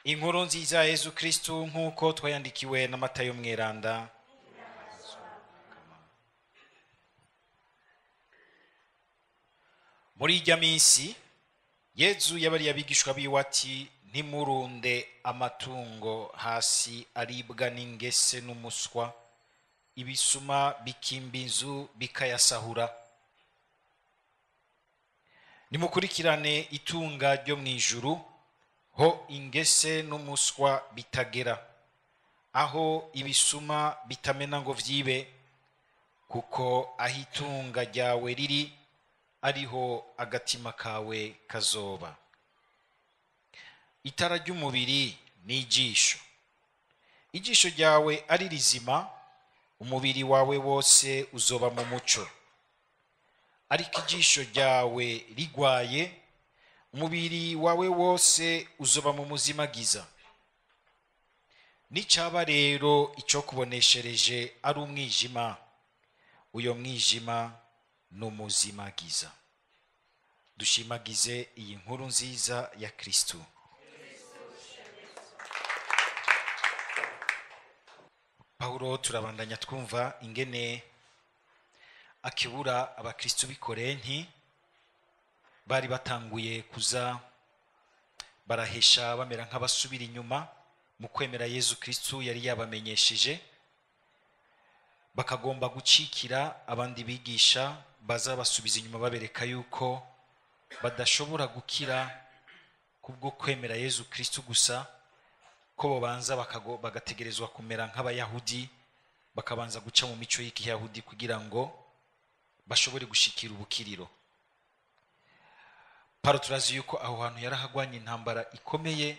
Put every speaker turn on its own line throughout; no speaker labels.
Inkuru nziza ya Yezu Kristu nk'uko twayandikiwe na Matayo mweranda. Muri irya minsi Yezu yabariye abigishwa biwe ati: ntimurunde amatungo hasi aribwa n'ingese n'umuswa, ibisuma bikimba inzu bikayasahura. Nimukurikirane itunga ryo mu ijuru, ho ingese n'umuswa bitagera, aho ibisuma bitamena ngo vyibe, kuko aho itunga ryawe riri ariho agatima kawe kazoba. Itara ry'umubiri ni ijisho. Ijisho ryawe ari rizima, umubiri wawe wose uzoba mu muco. Ariko ijisho ryawe rigwaye, umubiri wawe wose uzoba mu muzimagiza. Nicaba rero ico kuboneshereje ari umwijima, uyo mwijima n'umuzimagiza. Dushimagize iyi nkuru nziza ya Kristu. Paulo turabandanya twumva ingene akebura abakristu b'i Korenti bari batanguye kuza barahesha bamera nk'abasubira inyuma mu kwemera Yezu Kristu yari yabamenyesheje, bakagomba gucikira abandi bigisha baza basubiza inyuma babereka yuko badashobora gukira kubwo kwemera Yezu Kristu gusa, ko bobanza bagategerezwa kumera nk'abayahudi, bakabanza guca mu mico y'ikiyahudi kugira ngo bashobore gushikira ubukiriro. Paulo turazi yuko aho hantu yarahagwanye intambara ikomeye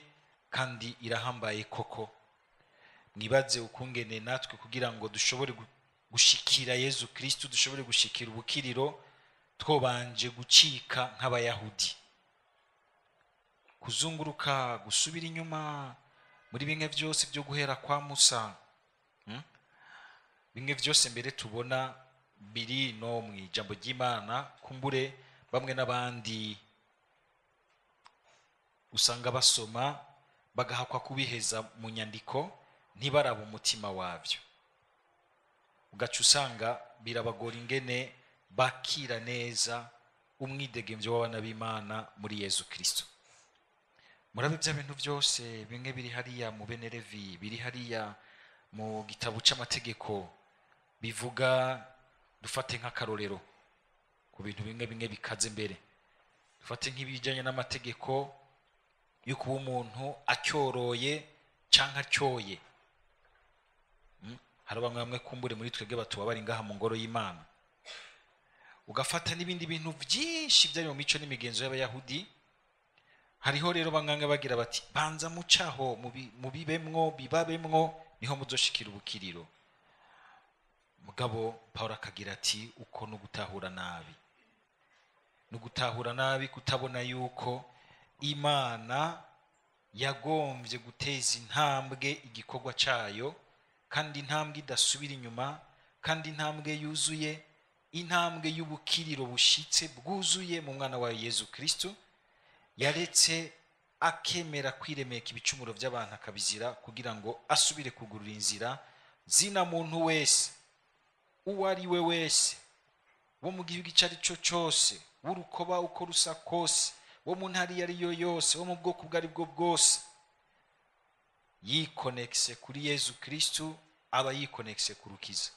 kandi irahambaye koko. Mwibaze ukungene natwe kugira ngo dushobore gushikira Yezu Kristu, dushobore gushikira ubukiriro, twobanje gucika nk'abayahudi, kuzunguruka, gusubira inyuma muri bimwe byose byo guhera kwa Musa. Bimwe byose mbere tubona biri no mu ijambo ry'Imana, kumbure bamwe n'abandi usanga basoma bagahakwa kubiheza mu nyandiko ntibaraba umutima wabyo, ugaca usanga birabagora ingene bakira neza umwidegemvyo w'abana b'Imana muri Yezu Kristo. Murabe bya bintu byose bimwe biri hariya mu Benerevi, biri hariya mu gitabo c'amategeko bivuga, dufate nk'akarorero ku bintu bimwe bimwe bikaze mbere, dufate nk'ibijanye n'amategeko yo kuba umuntu acyoroye canke acyoye. Hari bamwe bamwe kumbure muri twebwe batuba bari ngaha mu ngoro y'Imana. Ugafata n'ibindi bintu byinshi byari mu mico n'imigenzo y'abayahudi. Hariho rero bamwe bagira bati banza mucaho mubibemwo bibabemwo niho muzoshikira ubukiriro. Mugabo Paulo akagira ati uko no gutahura nabi, no gutahura nabi, kutabona yuko Imana yagombye guteza intambwe igikorwa cayo, kandi intambwe idasubira inyuma, kandi intambwe yuzuye, intambwe y'ubukiriro bushitse bwuzuye mu mwana wa Yezu Kristo. Yaretse akemera kwiremeka ibicumuro by'abantu akabizira kugira ngo asubire kugurura inzira zina muntu wese, uwo ari we wese, wo mu gihugu icyo ari cyo cyose, w'urukoba uko rusa kose, wo mu ntara iyo ari yo yose, wo mu bwoko ubwo ari bwo bwose, yikonekise kuri Yezu Kristu, aba yikonekise ku rukiza.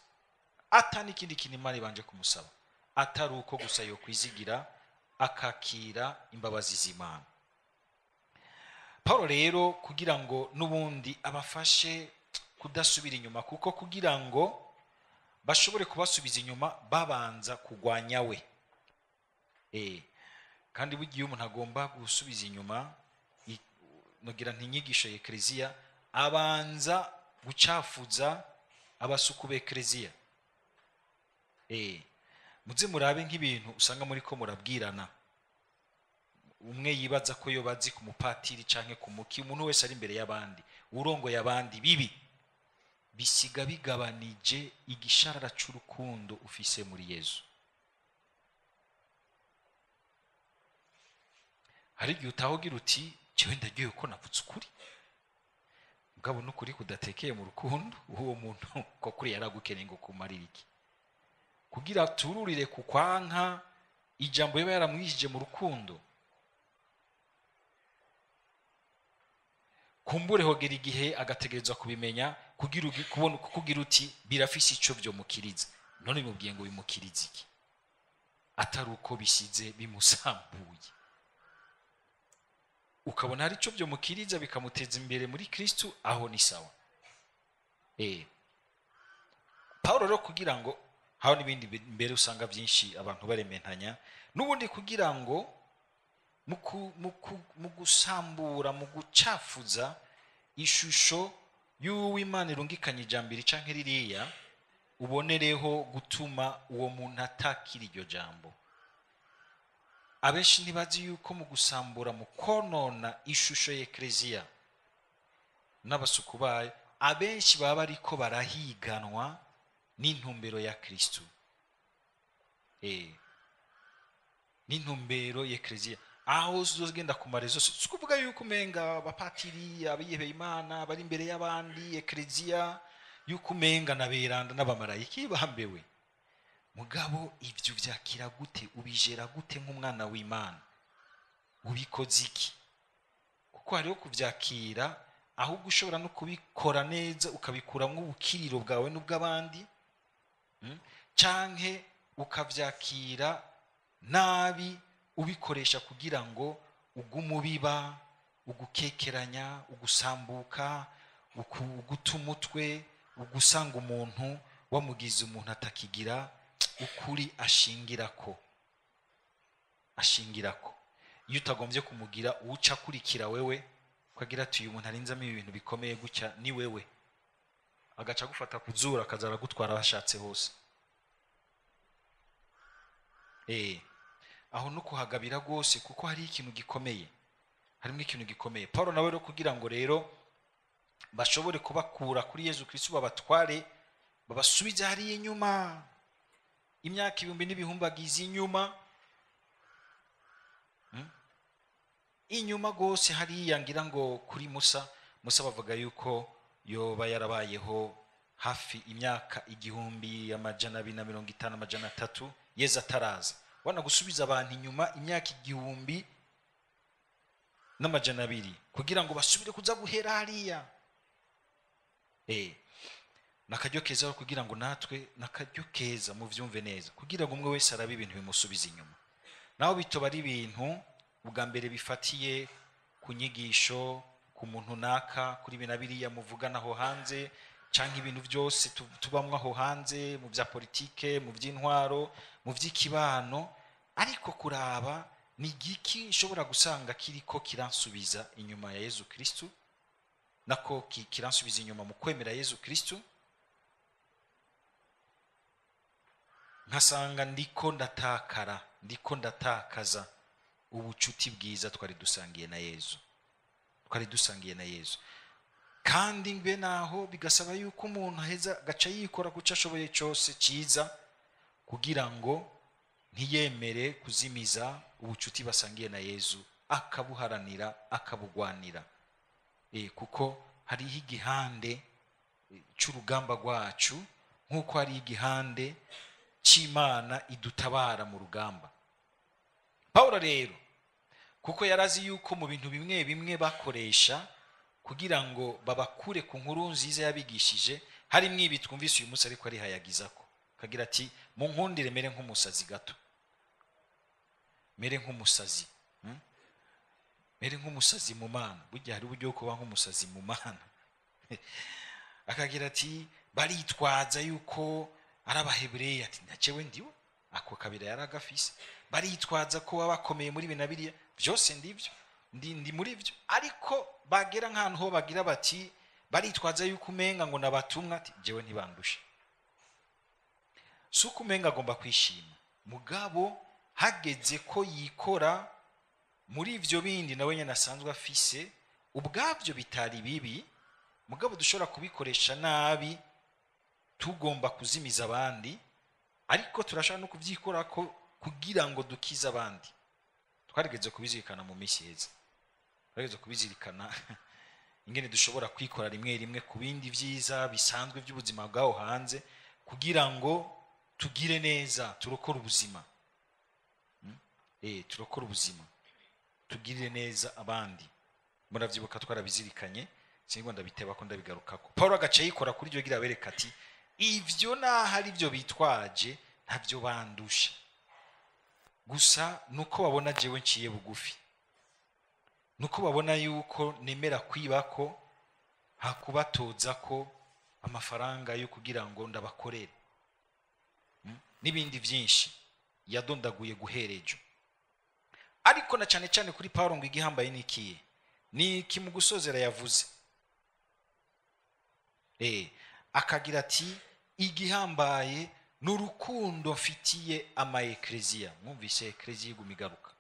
Ata n'ikindi kintu Imana ibanje kumusaba, atari uko gusa yo kwizigira akakira imbabazi z'Imana. Paulo rero kugira ngo nubundi abafashe kudasubira inyuma, kuko kugira ngo bashobore kubasubiza inyuma babanza kugwanya we. Kandi bugiye umuntu agomba gusubiza inyuma, nogira ntinyigisho ya Ecclesia, abanza gucafuza abasuku b'Ecclesia. Muze murabe nk'ibintu usanga muri ko murabwirana, umwe yibaza ko yo bazi ku mupatiri canke ku muki, umuntu wese ari imbere y'abandi, urongoye abandi bibi bisiga bigabanije igisharara c'urukundo ufise muri Yezu. Hari igihe utahogira uti jewe ndaryohewe ko navutse ukuri, Mugabo n'ukuri kudatekeye mu rukundo, uwo muntu ko kuri yaragukeneye ngo kumarira iki, kugira tururire ku kwanka ijambo yaba yaramwijije mu rukundo. Kumbure hogera igihe agategerezwa kubimenya kugira kubona kugira uti birafise ico byo mukiriza. None bimubwiye ngo bimukirize iki atari uko bisize bimusambuye? Ukabona hari ico byo mukiriza bikamuteza imbere muri Kristo, aho ni sawa. Paulo rero kugira ngo haho n'ibindi mbere usanga byinshi abantu barementanya n'ubundi, kugira ngo mu gusambura, mu gucafuza ishusho y'uw'Imana irungikanye ijambo iri canke ririya, ubonereho gutuma uwo muntu atakira iryo jambo. Abenshi ntibazi yuko mu gusambura, mu konona ishusho y'Ekleziya n'abasuku bayo, abenshi baba bariko barahiganwa n'intumbero ya Kristo, n'intumbero y'Ekleziya. Aho uzogenda ku marezo, si ukuvuga yuko umenga abapatiri, abihebeye Imana bari imbere y'abandi, Ekleziya yuko umenga na beranda n'abamarayiki bambewe. Mugabo ivyo vyakira gute, ubijera gute nk'umwana w'Imana? Ubikoze iki? Kuko hariho kuvyakira, ahubwo ushobora no kubikora neza ukabikuramwo ubukiriro bwawe n'ubw'abandi, canke ukavyakira nabi ubikoresha kugira ngo ugume ubiba, ugukekeranya, ugusambuka, uguta umutwe, ugusanga umuntu wamugize umuntu atakigira ukuri ashingirako. Iyo utagombye kumugira uca akurikira wewe, ukagira ati uyu muntu arinzamo ibintu bikomeye gutya ni wewe, agaca agufata kuzura akaza aragutwara aho ashatse hose. Aho no kuhagabira rwose, kuko hari ikintu gikomeye, harimo ikintu gikomeye. Paulo nawe rero kugira ngo rero bashobore kubakura kuri Yezu Kristo, babatware babasubize hariya inyuma, imyaka ibihumbi n'ibihumbagizi inyuma, inyuma gose hariya, ngira ngo kuri Musa. Musa bavuga yuko yoba yarabayeho hafi imyaka 1250 300 Yezu ataraza. Wana gusubiza abantu inyuma imyaka 1200 kugira ngo basubire kuza guhera hariya. Nakaryo keza kugira ngo natwe, nakaryo keza muvyumve neza, kugira ngo umwe wese arabe ibintu bimusubiza inyuma. Naho bitoba ari ibintu ubwa mbere bifatiye ku nyigisho, ku muntu naka, kuri bina biriya muvugana aho hanze, canke ibintu byose tubamwo aho hanze, mu bya politike, mu by'intwaro, mu by'ikibano, ariko kuraba ni igiki nshobora gusanga kiriko kiransubiza inyuma ya Yezu Kristo, nako kiransubiza inyuma mu kwemera Yezu Kristo, nkasanga ndiko ndatakara, ndiko ndatakaza ubucuti bwiza twari dusangiye na Yezu, twari dusangiye na Yezu. Kandi mbe naho bigasaba yuko umuntu aheza gaca yikora kuco ashoboye cyose cyiza kugira ngo ntiyemere kuzimiza ubucuti basangiye na Yezu, akabuharanira, akabugwanira. Kuko hariho igihande cy'urugamba rwacu, nk'uko hari igihande cy'Imana idutabara mu rugamba. Paulo rero kuko yarazi yuko mu bintu bimwe bimwe bakoresha kugira ngo babakure ku nkuru nziza yabigishije, harimwo ibi twumvise uyu munsi ariko arihayagizako, kagira ati munkundire mere nk'umusazi gato, mere nk'umusazi, mere nk'umusazi mu Mana. Burya hari uburyo bwo kuba nk'umusazi mu Mana. Akagira ati baritwaza yuko ari Abahebureya, ati nacewe ndiwe, ako kabira yaragafise. Baritwaza ko baba bakomeye muri bina biriya byose, ndivyo, ndi muri byo, ariko bagera nk'ahantu ho bagira bati baritwaza yuko umenga ngo nabatumwa, ati jewe ntibandusha. Si uko umenga agomba kwishima, mugabo hageze ko yikora muri ivyo bindi nawe nyene asanzwe afise, ubwabyo bitari bibi, mugabo dushobora kubikoresha nabi, tugomba kuzimiza abandi, ariko turashobora no kuvyikora ko kugira ngo dukize abandi. Twarigeze kubizirikana mu minsi iheze, twarigeze kubizirikana Ingene dushobora kwikora rimwe rimwe ku bindi vyiza bisanzwe by'ubuzima bwaho hanze kugira ngo tugire neza, turokore ubuzima. Turokore ubuzima, tugirire neza abandi. Muravyibuka twarabizirikanye, sinigwa ndabiteba ko ndabigarukako. Paul agaca yikora kuri iryo gira abereka ati ivyo naho ari byo bitwaje ntavyo bandusha, gusa nuko babona jewe nciye bugufi, nuko babona yuko nemera kwibako hakubatoza ko amafaranga yo kugira ngo ndabakorere, n'ibindi byinshi yadondaguye guherejo. Ariko na cyane cyane kuri Paulo ngo igihambaye nikiye ni iki mu gusozera yavuze, akagira ati igihambaye n'urukundo mfitiye ama ekleziya. Mwumvise ekleziya iguma igaruka.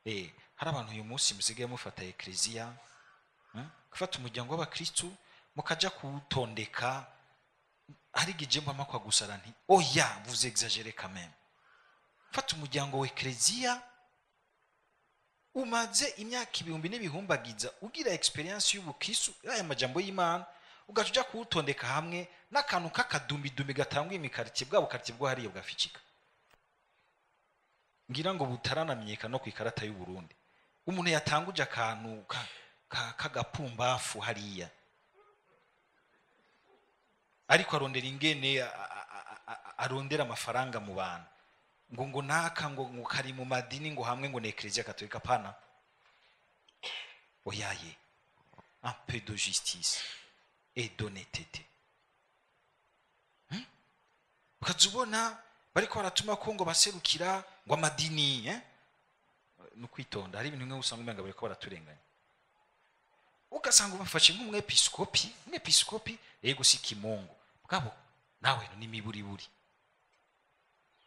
Hari abantu uyu munsi musigaye mufata ekleziya, gufata umuryango w'abakristu mukaja kuwutondeka, hari igihe mpama kwa gusara nti oya vous exagérez quand même. Fata umuryango wa ekleziya umaze imyaka ibihumbi n'ibihumbagiza ugira experience y'ubukristu, aya majambo y'Imana, ugaca uja kuwutondeka hamwe n'akantu k'akadumbidumbi gatangwa imikaritiye, bwa bukaritiye bwo hariya bwaficika, ngira ngo butaranamenyekana no ku ikarata y'u Burundi. Umuntu yatanguje akantu k'agapumbafu hariya, ariko arondera ingene arondera amafaranga mu bantu, ngo naka ngo kari mu madini, ngo hamwe ngo ni Eklezia Katolika. Pana, oyaye, un peu de justice et d'honnêteté. Ukaza ubona bariko baratuma ko ngo baserukira ngo amadini, no kwitonda. Hari ibintu bimwe usanga umenga bariko baraturenganya, ugasanga ubafashe nk'umwepiskopi, umwepiskopi yego si kimungu bwabo nawe ni miburiburi.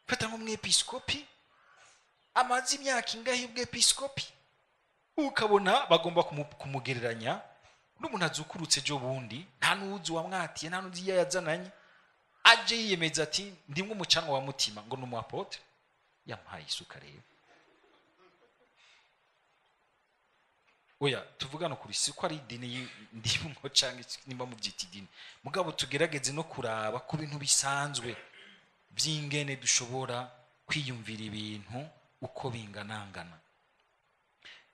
Fata nk'umwepiskopi amaze imyaka ingahe ubwepiskopi, ukabona bagomba kumugereranya n'umuntu azukurutse ejo bundi, nta n'uzi wamwatiye, nta n'uzi iyo yazananye, aje yiyemeza ati ndimwe umucanwa wa mutima, ngo ni umu apotre yamuhaye isuka. Rero oya, tuvugane ukuri, si ko ari idini ndimwo canke nimba mubyita idini, mugabo tugerageze no kuraba ku bintu bisanzwe by'ingene dushobora kwiyumvira ibintu uko binganangana.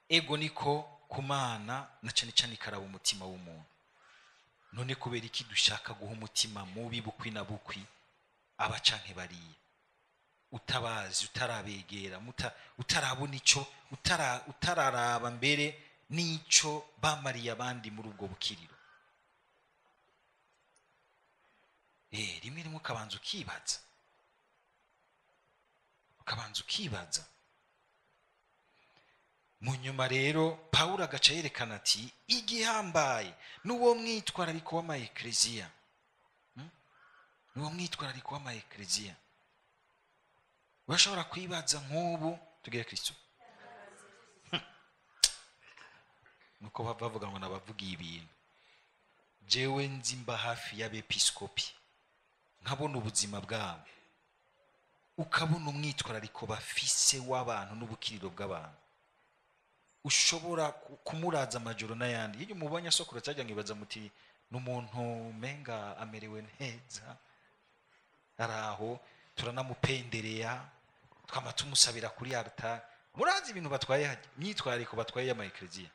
Ego niko kumana na cyane cyane ikaraba umutima w'umuntu. None kubera iki dushaka guha umutima mubi bukwi na bukwi aba canke bariya utabazi, utarabegera, utarabona ico, utararaba mbere nico bamariye abandi muri ubwo bukiriro? Rimwe rimwe ukabanza ukibaza, ukabanza ukibaza. Mu nyuma rero Paulo agaca yerekana ati igihambaye n'uwo mwitwarariko w'ama ekleziya, n'uwo mwitwarariko w'ama ekleziya. Urashobora kwibaza nk'ubu tugere Kristo, nuko bavuga ngo nabavugiye ibintu, jewe nzi mba hafi y'abepiskopi nkabona ubuzima bwabo, ukabona umwitwarariko bafise w'abantu n'ubukiriro bw'abantu, ushobora kumuraza amajoro n'ayandi. Iyo umubonye asokora cyangwa ngibaza muti n'umuntu menga amerewe neza, araho turanamupendereya, twama tumusabira kuri altar. Murazi ibintu batwaye hajya, imyitwarariko batwaye y'ama ekleziya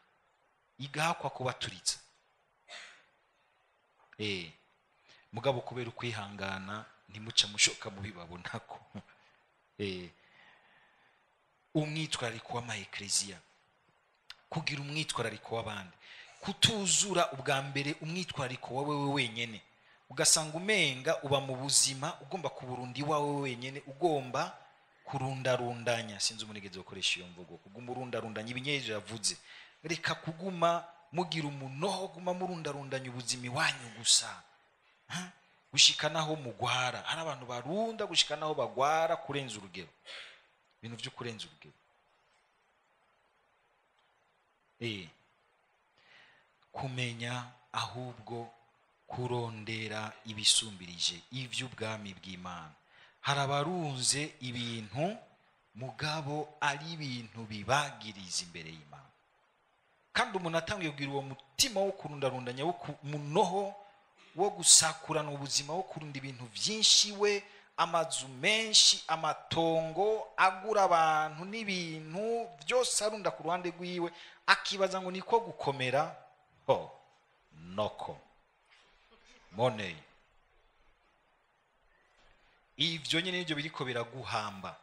igahakwa kubaturitsa. Mugabo kubera ukwihangana ntimuca mushoka mubibabonako. Umwitwarariko w'ama ekleziya, kugira umwitwarariko w'abandi, kutuzura ubwa mbere umwitwarariko wawe wenyene, ugasanga umenga uba mu buzima ugomba kuburundi wawe wenyene, ugomba kurundarundanya. Sinzi umunigeze gukoresha iyo mvugo, kuguma urundarundanya ibinyezo yavuze. Reka kuguma mugira umunoho, guma murundarundanya ubuzima iwanyu gusa, gushika naho mugwara. Hari abantu barunda gushika naho bagwara kurenza urugero, ibintu byo kurenza urugero. Kumenya ahubwo kurondera ibisumbirije ivy'ubwami bw'Imana. Hari abarunze ibintu mugabo ari ibintu bibagiriza imbere y'Imana, kandi umuntu atangiye kugira uwo mutima Umutima wo kurundarundanya, wo munoho wo gusakurana ubuzima, wo kurunda ibintu byinshi, we amazu menshi, amatongo, agura abantu n'ibintu byose arunda ku ruhande rwiwe, akibaza ngo niko gukomera. Ho noko money, ivyo nyene nivyo biriko biraguhamba,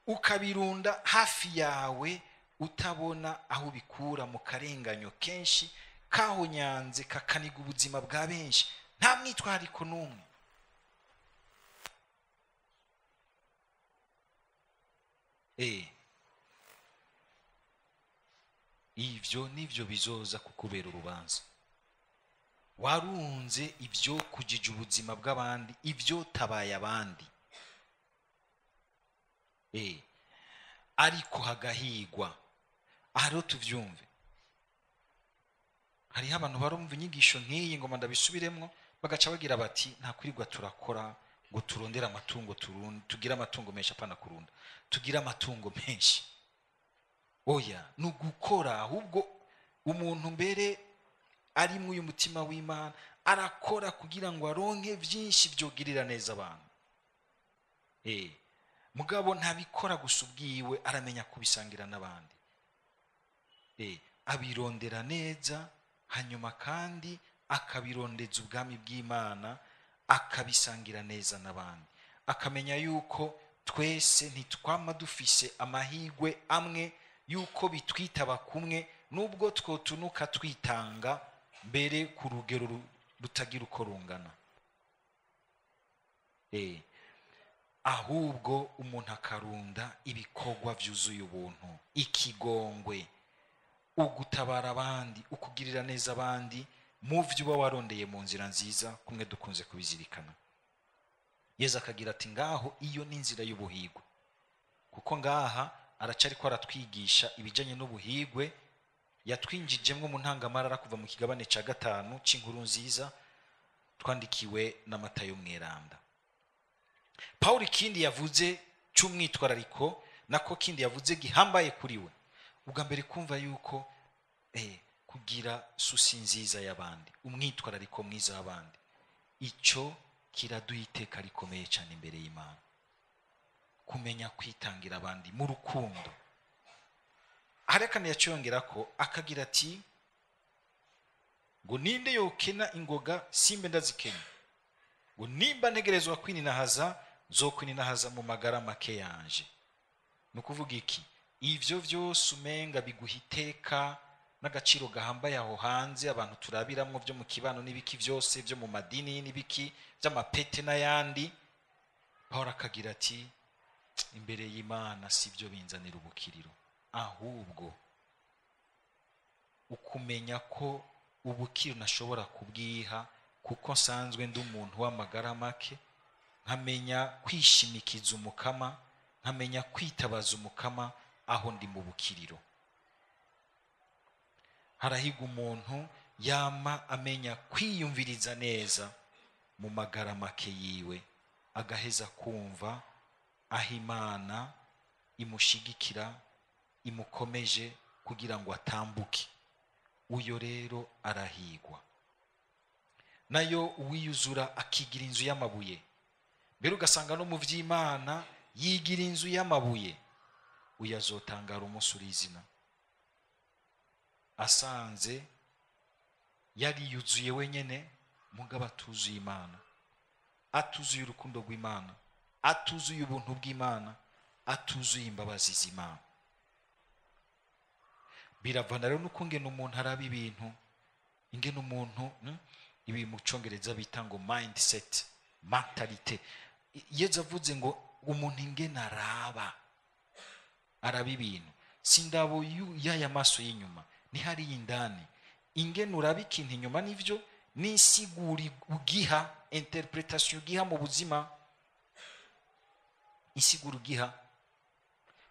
ukabirunda hafi yawe utabona aho ubikura, mu karenganyo kenshi kahonyanze kakaniga ubuzima bwa benshi, nta mwitwariko n'umwe. Ivyo nivyo bizoza kukubera urubanza. Warunze ivyo kujija ubuzima bw'abandi, ivyo tabaye abandi, ariko hagahigwa. Aha rero tuvyumve, hariho abantu barumva inyigisho nk'iyi ngoma ndabisubiremwo, bagaca bagira bati nta kwirirwa turakora ngo turondere amatungo, tugire amatungo menshi. Apana kurunda, tugire amatungo menshi. Oya, ni ugukora. Ahubwo umuntu mbere ari mu uyu mutima w'Imana arakora kugira ngo aronke byinshi byogirira neza abantu. Mugabo ntabikora gusa ubwiwe, aramenya kubisangira n'abandi. Abirondera neza, hanyuma kandi akabirondeza ubwami bw'Imana, akabisangira neza n'abandi, akamenya yuko twese ntitwama dufise amahigwe amwe, yuko bitwitaba kumwe, nubwo twotunuka twitanga mbere ku rugero rutagira uko rungana. Ahubwo umuntu akarunda ibikorwa vyuzuye ubuntu, ikigongwe, ugutabara abandi, ukugirira neza abandi mu vyo uba warondeye mu nzira nziza, kumwe dukunze kubizirikana. Yezu akagira ati ngaho iyo ni inzira y'ubuhigwe, kuko ngaha araca ariko aratwigisha ibijanye n'ubuhigwe yatwinjijemwo mu ntangamarara kuva mu kigabane ca 5 c'inkuru nziza twandikiwe na Matayo Mweranda. Paul ikindi yavuze c'umwitwarariko, nako kindi yavuze gihambaye kuri we, ubwa mbere kumva yuko kugira susi nziza y'abandi, umwitwarariko mwiza w'abandi, ico kiraduha iteka rikomeye cyane imbere y'Imana. Kumenya kwitangira abandi mu rukundo. Harekana yaciyongera ko akagira ati ngo ninde yokena ingoga simbe ndazikenya, ngo nimba ntegerezwa kwininahaza nzokwininahaza mu magara make yanje. Nukuvuga iki? Ivyo vyose umenga biguha iteka n'agaciro gahambaye aho hanze abantu turabiramwo byo mu kibano n'ibiki vyose byo mu madini n'ibiki by'amapete n'ayandi. Paul akagira ati imbere y'Imana si byo binzanira ubukiriro, ahubwo ukumenya ko ubukiriro nashobora kubwiha kuko nsanzwe ndi umuntu w'amagara make, nkamenya kwishimikiza umukama, nkamenya kwitabaza umukama aho ndi mu bukiriro. Harahiga umuntu yama amenya kwiyumviriza neza mu magara make yiwe, agaheza kumva aho Imana imushigikira, imukomeje kugira ngo atambuke. Uyo rero arahigwa. Nayo uwiyuzura akigira inzu y'amabuye, mbere ugasanga no mu vy'Imana yigira inzu y'amabuye, uyazotangara umunsi urizina asanze yari yuzuye wenyene, mugabo atuzuye Imana, atuzuye urukundo rw'Imana, atuzuye ubuntu bw'Imana, atuzuye imbabazi z'Imana. Biravana rero nuko ngene umuntu araba ibintu, ingene umuntu ibi mu Congereza bita ngo mindset, mentalite. Yezu avuze ngo umuntu ingene araba ibintu, sindabo y'aya maso y'inyuma, ni hari indani. Ingene uraba ikintu inyuma nivyo n'insiguri ugiha, interpretation ugiha mu buzima, insiguri ugiha.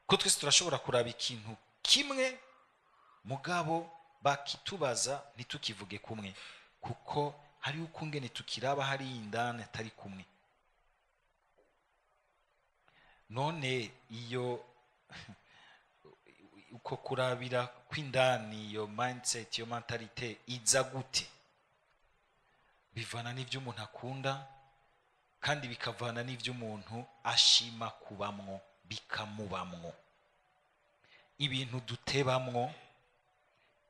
Ko twese turashobora kuraba ikintu kimwe, mugabo bakitubaza ntitukivuge kumwe, kuko hari ukungene tukiraba hari indani atari kumwe. None iyo Uko kurabira kw'indani, iyo mindset, iyo mentalité iza gute? Bivana n'ibyo umuntu akunda, kandi bikavana n'ibyo umuntu ashima kubamwo, bikamubamwo. Ibintu dutebamwo,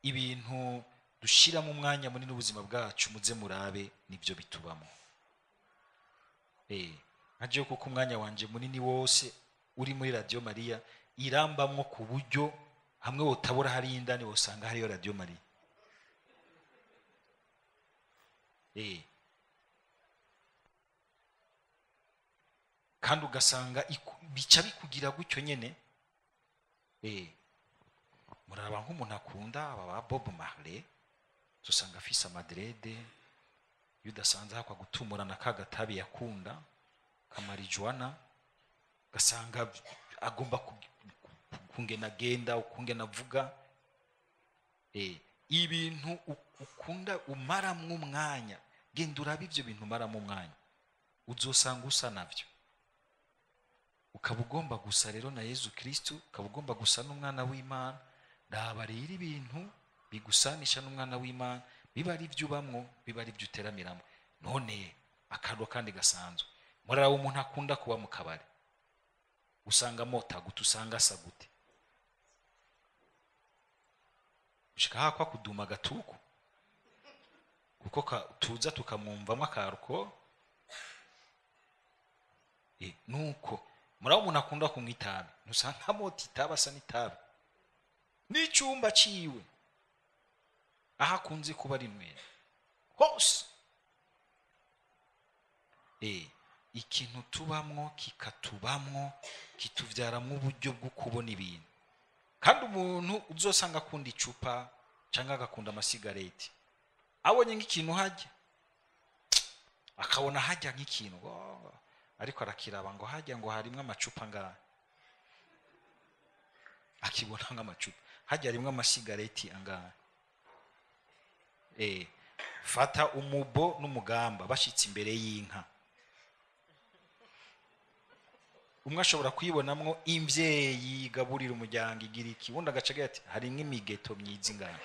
ibintu dushiramo umwanya munini ubuzima bwacu, muze murabe nibyo bitubamo. Nka jewe, kuko umwanya wanje munini wose uri muri Radio Maria, irambamwo ku buryo hamwe wotabura hari indani wosanga hariyo Radio Maria. Kandi ugasanga bica bikugira gutyo nyene. Muraba nk'umuntu akunda aba ba Bob Marley, usanga afise amadrede, iyo udasanze hakwa gutumurana ka gatabi yakunda kamarijuana, gasanga agomba kungena agenda, ukungena avuga. Ibintu ukunda umaramwo umwanya, genda urabe ivyo bintu umaramwo umwanya, uzosanga usa navyo. Ukaba ugomba gusa rero na Yezu Kristu, ukaba ugomba gusa n'umwana w'Imana. Raba rero ibintu bigusanisha n'umwana w'Imana, biba ari byo ubamwo, biba ari byo uteramiramwo. None akarwa kandi gasanzwe, muraraba umuntu akunda kuba mu kabari, usanga mota gute, usanga asa gute, gushika hakwa kuduma gatuku, kuko tuza tukamwumvamwo akaruko. Nuko murabo umuntu akunda kunywa itabi, ntusanga mota itabi, asa n'itabi, n'icyumba ciwe aho akunze kuba ari nwera hose. Ikintu tubamwo kikatubamwo, kituvyaramwo uburyo bwo kubona ibintu. Kandi umuntu uzosanga akunda icupa cyangwa agakunda amasigareti, abonye nk'ikintu hajya, akabona hajya nk'ikintu, oh, ariko arakiraba ngo hajya ngo harimwo amacupa angahe, akibona nk'amacupa hajya harimwo amasigareti angahe. Fata umubo n'umugamba bashitse imbere y'inka, umwe ashobora kuyibonamwo imvyeyi igaburira umuryango igira iki, ubundi agaca agira ati harimwo imigeto myiza ingana.